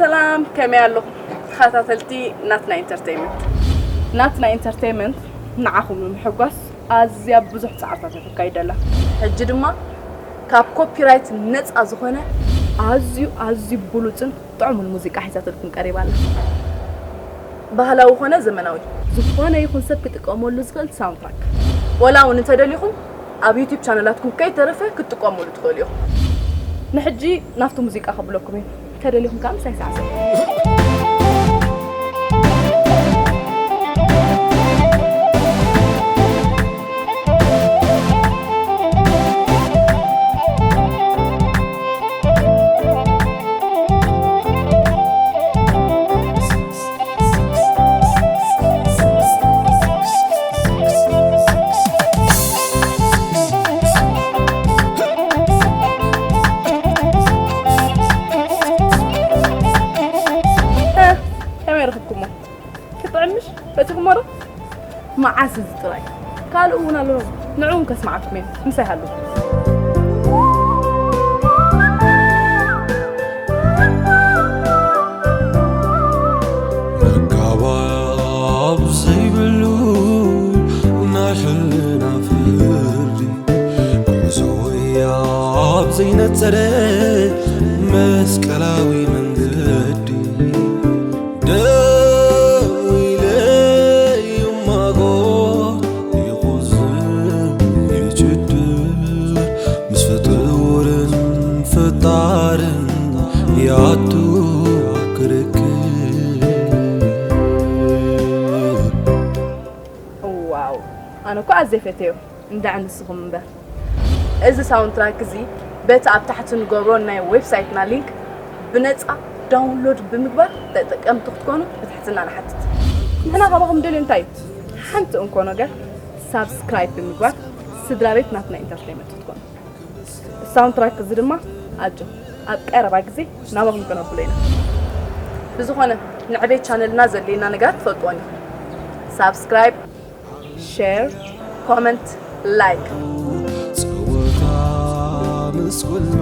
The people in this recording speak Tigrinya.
ሰላም፣ ከመይ ኣለኹም ተኸታተልቲ ናትና ኢንተርቴይመንት? ናትና ኢንተርቴይመንት ንዓኹም ንምሕጓስ ኣዝያ ብዙሕ ጻዕርታት እያ ተካይድ ኣላ። ሕጂ ድማ ካብ ኮፒራይት ነጻ ዝኾነ ኣዝዩ ኣዝዩ ብሉጽን ጥዑምን ሙዚቃ ሒዛትልኩም ቀሪባ ኣላ። ባህላዊ ኾነ ዘመናዊ፣ ዝኾነ ይኹን ሰብ ክጥቀመሉ ዝኽእል ሳውንድትራክ። ወላ እውን እንተደሊኹም ኣብ ዩቲዩብ ቻነላትኩም ከይተረፈ ክትጥቀሙሉ ትኽእሉ ኢኹም። ንሕጂ ናብቲ ሙዚቃ ከብለኩም እየ። ተደሊኹም ከዓ ምሳይ ሰዓሰ። ከመይ ረኽብኩሞ? ክጥዕምሽ በቲኹሞ ዶ? መዓስ እዚ ጥራይ? ካልእ እውን ኣሎ። ንዕኡ እውን ከስምዓኩም እየ። ምሳይ ሃሉ። መጋባብ ዘይብሉ ናይ ሕልና ፍርዲ፣ ጉዕዞ ወይ ኣብ ዘይነጸረ መስቀላዊ መንገዲ፣ ደው ኢለ ይማጎት ይቑዝም ይጭድር፣ ምስ ፍጡርን ፈጣርን ያቱ ክርክብ። ዋው፣ ኣነ እኮ ኣዝየ ፈትየዮ። እንዳዕ ንስኹም እምበር። እዚ ሳውንድትራክ እዚ በቲ ኣብ ታሕቲ ንገብሮ ናይ ዌብሳይትና ሊንክ ብነጻ ዳውንሎድ ብምግባር ተጠቀምቲ ክትኮኑ ብትሕትና ንሓትት። ንሕና ካባኹም ደልዮ እንታይ እዩ? ሓንቲ እንኮ ነገር ሳብስክራይብ ብምግባር ስድራ ቤት ናትና ኢንተርቴይመንት ክትኮኑ። ሳውንድትራክ እዚ ድማ ኣጆ ኣብ ቀረባ ግዜ ናባኹም ከነብሎ ኢና። ብዝኾነ ንዕቤት ቻነልና ዘድልየና ነገራት ትፈልጥዎን ኢኹም። ሳብስክራይብ፣ ሼር፣ ኮመንት፣ ላይክ። ጸወታ ምስ ኩሉ